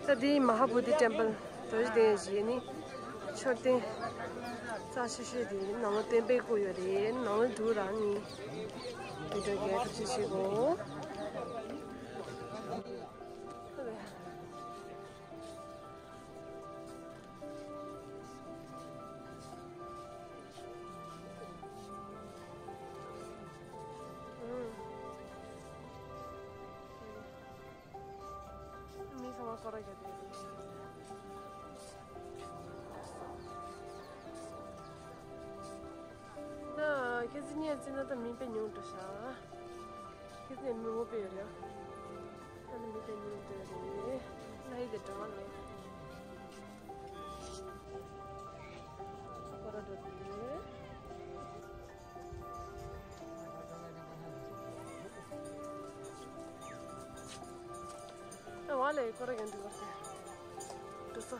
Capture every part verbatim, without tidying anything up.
ད་འདི་མ་ཧཱ་བོ་དྷི་ཊེམ་པལ་རྡོ་རྗེ་གདན་ཞེས་ནི་མཆོད་རྟེན་རྩ་ཆེ་ཤོས་དེ་ནང་ལོགས་སྟོན་པའི་སྐུ་ཡོད་རེད། ནང་ལོགས་འགྲོ་ར་ནི་བི་ཌིའོ་རྒྱག་ཐུབ་ཅིག་བྱེད་དགོས། མི་ཚང་མ་སྐོར་ར་རྒྱག་བསྡད་ཡོད། ད་ཁྱེད་ཚོ་ཉལ་རྩེ་ན་ད་མི་དཔེ་ཉུང་འགྲོ་ཤག་ཁྱེད་ཚོ་མི་འོ་དཔེ་ཡོད་རེད། ད་ནི་མི་དཔེ་ཉུང་འགྲོ་རེད། ལྷ་ཡི་དེ་འགྲོ་མ་ལོ། སྐོར་ར་འགྲོ་དེ། ཨ་བ་ལས་སྐོར་ར་ཡོང་དུས་བར་དེ་འགྲོ་ས།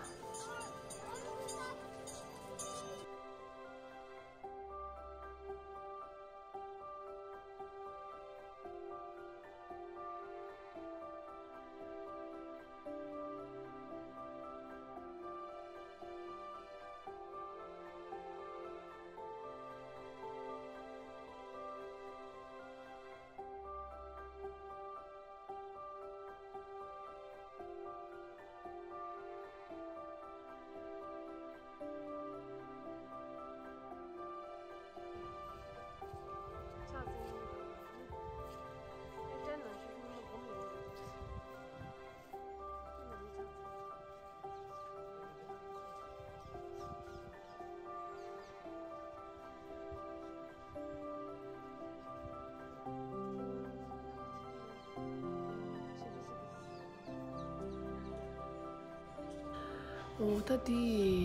འོ་ད་འདི་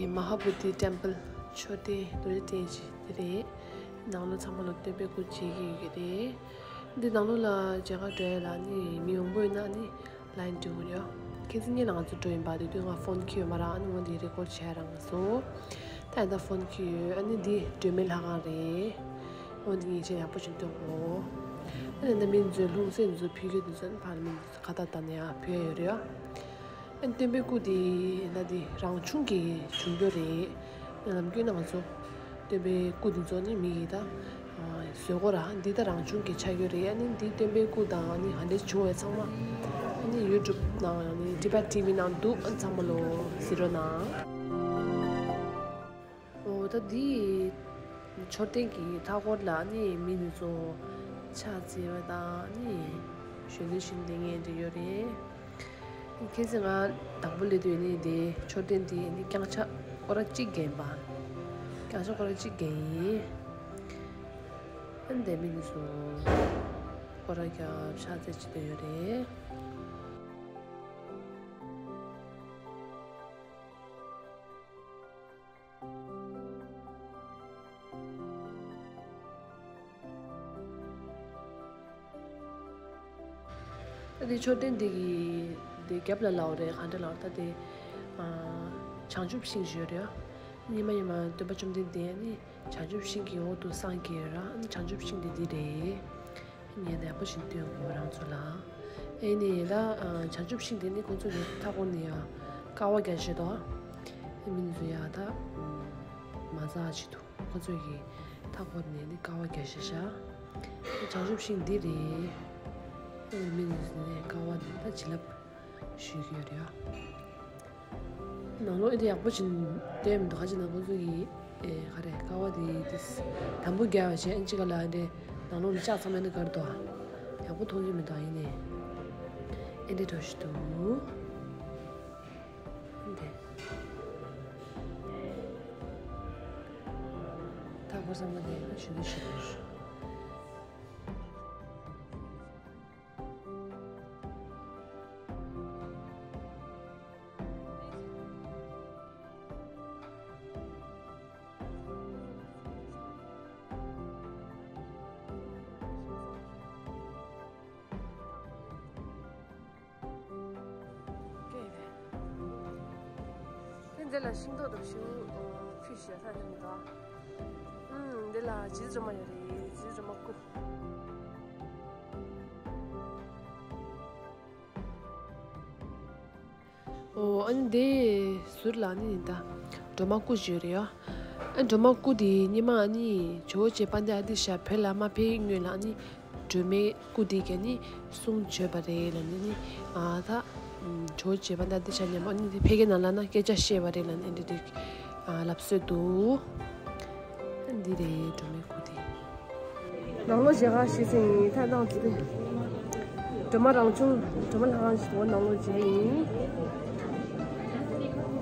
མ་ཧཱ་བོ་དྷི་ཊེམ་པལ་མཆོད་རྟེན་རྡོ་རྗེ་གདན་ཞིག་འདི་རེད། ནང་ལོགས་ཚང་མ་ལ་སྟོན་པའི་སྐུ་མཇལ་གྱི་ཡོད་ཀྱི་རེད། འདི་ནང་ལོགས་ལ་མཇལ་ཁ་འགྲོ་ཡ་ལ་ནི་མི་མང་པོ་ཡོད་ན་ནི། ལའིན་འགྲོ་གི་རེད། ཁྱེད་ཚོ་གཉིས་ལ་ང་ཚོ་འགྲོ་ཡིན་པ། དེ་དུས་ང་ཕོན་འཁྱེར་ཡོད་མ་རེད། ཨ་ནི་འོ་འདི་རེ་ཀོར་བྱས་རང་སོ། ད་ཡིན་ད་ཕོན་འཁྱེར་ཡོད། ཨ་ནི་འདི་སྒྲོལ་མའི་ལྷ་ཁང་རེད། འོ་འདི་ཉིན་ཆེན་ཡག་པོ་ཞིག་སྟོན་གོ། ཨ་ནི་ད་མི་ཚོས་ལྷུང་བཟེད་ཚོ་ཕུལ་གྱི་དུས་ཚོད་ཕར་མི་ཁ་བཏགས་བཏང་ནས་ཡང་ཕུལ་ཡ་ཡོད་རེད། ཨ་ནི་སྟོན་པའི་སྐུ་དེ་ཡིན་ད་འདི་རང་བྱུང་གི་བྱུང་རྒྱུ་རེད། ནམ་རྒྱུན་ང་ཚོ་སྟོན་པའི་སྐུ་འདི་ཚོ་ནི་མི་ཡིས་ད་བཟོས་གོ་ར། འདི་ད་རང་བྱུང་གི་ཆགས་ཡོད་རེད། ཨ་ནི་འདི་སྟོན་པའི་སྐུ་དང་ནི་ག་འདྲས་བྱུང་བའི་ཚང་མ་ཨ་ནི་ཡུ་ཊུབ་ནང་ནི་ཊི་བེཊ་ཊི་ཝི་ནང་འདུག་ཨ་ཚང་མ་ལོ་གཟིགས་རོགས་གནང་། འོ་ད་འདི་མཆོད་རྟེན་གྱི་མཐའ་འཁོར་ལ་ནི་མི་འདི་ཚོ་ཕྱག་འཚལ་བ་དང་ནི་གཞོན་ནུ་བཞིན་བསྡད་མཁན་འདྲ་ཡོད་རེད། ཁྱེད་ཚོས་ང་དང་པོ་སླེབས་དུས་ནི་དེ་མཆོད་རྟེན་དེ་ནི་རྐྱང་ཕྱག་སྐོར་ར་གཅིག་བརྒྱབ་པ། རྐྱང་ཕྱག་སྐོར་ར་གཅིག་བརྒྱབ་ཡིན། ཨ་ནི་དེ་མི་འདི་ཚོ་སྐོར་ར་རྒྱབ་ཕྱག་འཚལ་བྱེད་དུ་ཡོད་རེད། ད་དེ་མཆོད་རྟེན་འདི་གི་འདི་རྒྱབ་ལ་ལའོ་རེད། ག་འདྲ་ལའོ་ད་དེ་ཨ་བྱང་ཆུབ་ཤིང་ཞིག་ཡོད་རེད། ཉི་མ་ཉི་མ་སྟོན་པ་བཅོམ་ལྡན་འདས་ནི་བྱང་ཆུབ་ཤིང་གི་འོག་ཏུ་སངས་རྒྱས་ཡོད་ར། ཨ་ནི་བྱང་ཆུབ་ཤིང་འདི་འདི་རེད། ངས་ནས་ཡག་པོ་ཞིག་སྟོན་དགོས་རང་ཚོ་ལ། ཨེ་ནི་ད་བྱང་ཆུབ་ཤིང་འདི་ནི་ཁོང་ཚོ་གི་མཐའ་འཁོར་ནས་ཡ་ཀ་བ་རྒྱག་བཞིན་འདུག་ཨེ་མི་ཚོ་ཡ་ད་མ་ཟ་ཆེད་དུ། ཁོ་ཚོས་ཀྱི་མཐའ་འཁོར་ནས་ནི་ཀ་བ་རྒྱག་བཞག་བྱང་ཆུབ་ཤིང་འདི་རེད། ཨེ་མི་ནི་ཀ་བ་འདི་ད་བྱིན་རླབས་ཞུ་གི་ཡོད་རེད་ཨ། ནང་ལོགས་ཨེ་འདྲ་ཡག་པོ་ཞིག་བསྟན་མི་འདུག་ཁ་ཅིག་ན་ཁོ་ཚོ་གི་ཨེ་ག་རེ་ཀ་བ་འདི་དེ་དམ་པོ་རྒྱག་བྱས་ཨེ་ཅི་ག་ལ་ཨེ་འདྲ་ནང་ལོགས་ལ་ལྕགས་ཚང་མ་ནི་གར་འདུག་ཨ། ཡག་པོ་མཐོང་གི་མི་འདུག་ཨ། ཡིན་ནའི་ཨེ་འདྲ་འགྲོ་བཞིན་འདུག་འདི། ད་ཁོ་བསམ་པ་དེ་ཞུ་འདོད་ཞུ་འདོད། ཀྱེ། དེ་འདི་ལ་ཤིང་ཏོག་དང་ཞིང་ཁུ་ཞེ་ས་དེ་མི་འདུག་ཨ། ཨུམ། འདི་ལ་རྗེས་སུ་མ་ཡོད་རེད། རྗེས་སུ་མ་ཀུ། ཨོ་ཨ་ནི་དེ་ཟུར་ལ་ནི་ད་སྒྲོལ་མ་སྐུ་ཡོད་རེད་ཡ། ཨ་སྒྲོལ་མ་སྐུ་དེ་ཉི་མ་ཨ་ནི་ཇོ་བོ་རྗེ་དཔལ་ལྡན་ཨ་ཏི་ཤ་བོད་ལ་མ་ཕེབས་སྔོན་ལ་ཨ་ནི་སྒྲོལ་མའི་སྐུ་དེ་ག་ནི་གསུང་བརྗོད་པ་རེད་ལ་ནི་ནི་ཨ་ད་ཇོ་བོ་རྗེ་དཔལ་ལྡན་ཨ་ཏི་ཤ་ཉི་མ་ཨ་ནི་དེ་ཕ་གི་ནང་ལ་ན་སྐད་ཆ་བཤད་པ་རེད་ལ་ནི་འདི་དེ་ལབ་སྲོལ་འདུག་འདི་རེད་སྒྲོལ་མའི་སྐུ་དེ། ནང་ལོགས་མཇལ་ཁ་ཞུས་ཚེ་ཡིན་ཐད་གཏོང་བྱེད་དུས། སྒྲོལ་མ་རང་བྱུང་སྒྲོལ་མ་ལྷ་ཁང་ཞིག་འདུག་ནང་ལོགས་མཇལ་ཡིན།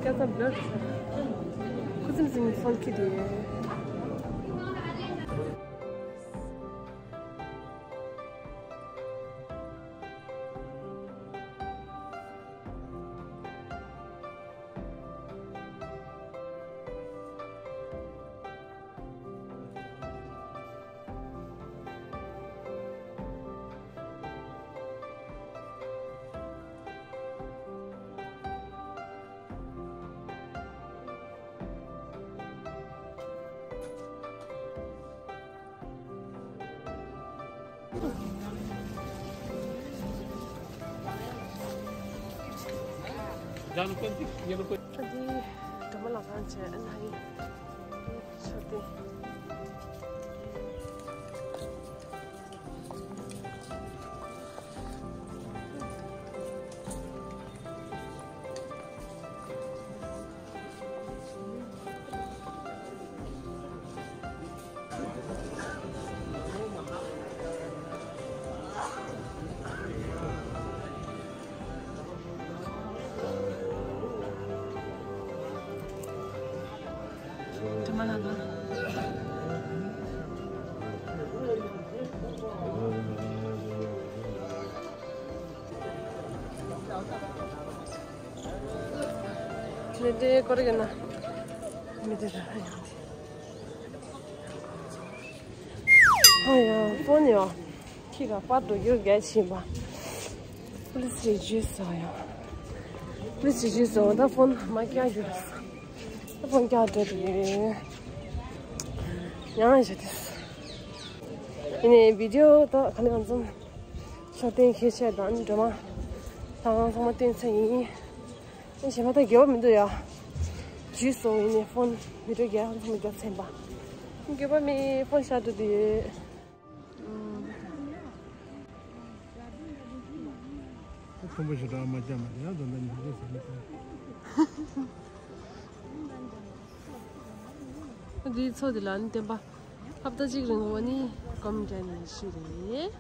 སྐྱ་ཚ་འབྲོག་ཁུ་སིམ་སིམ་སོང་ཁྱི་དེ། འདི་སྒྲོལ་མ་ལྷ་ཁང་བྱས་ཨ་ན་ཡི་མཆོད་རྟེན། སྒྲོལ་མ་ལྷ་ཁང་། ལས་དེ་སྐོར་གྱི་ན་མི་དེ་ར་ཡང་དེ། ཨ་ཡ་ཕོན་ཡ། ཁྱི་ག་པར་འགྲོ་རྒྱུ་གལ་ཆེན་པ། Please reduce ཟེར་ཡ། Please reduce ཟེར་ད་ཕོན་མ་བཀྱག་རྒྱུ། ད་ཕོན་བཀྱག་འགྲོ་དེ། ཡང་ཞེ་དེ། ཡིན་ནའི་བི་ཌིའོ་ད་ག་ནས་ང་ཚོ་ཤར་བསྟན་ཁྱེད་ཆད་དང་སྒྲོལ་མ་ལྷ་ཁང་ཚང་མ་བསྟན་ཚེ་ཡིན། ཨེ་གཞན་པ་ད་དགེ་བ་མི་འདུག་ཡ། ཇུས་སོང་ཡིན་ནའི་ཕོན་བི་ཌིའོ་རྒྱག་ཚང་མ་རྒྱབ་ཚན་པ། དགེ་བ་མི་ཕོན་ཤར་འགྲོ་དེ་ཡོད། ཁོང་པོ་ཞེ་དྲག་མ་བྱ་མ་དེ་ཡང་ད་ལྟ་མི་འདུག་ཟེར་ནས། འདིའི་མཚོ་འདི་ལ་ནི་བསྟན་པ་ཧབ་ཏ་གཅིག་རིང་པོ་ནི་སྒོམ་རྒྱག་ནས་ཤི་རེད།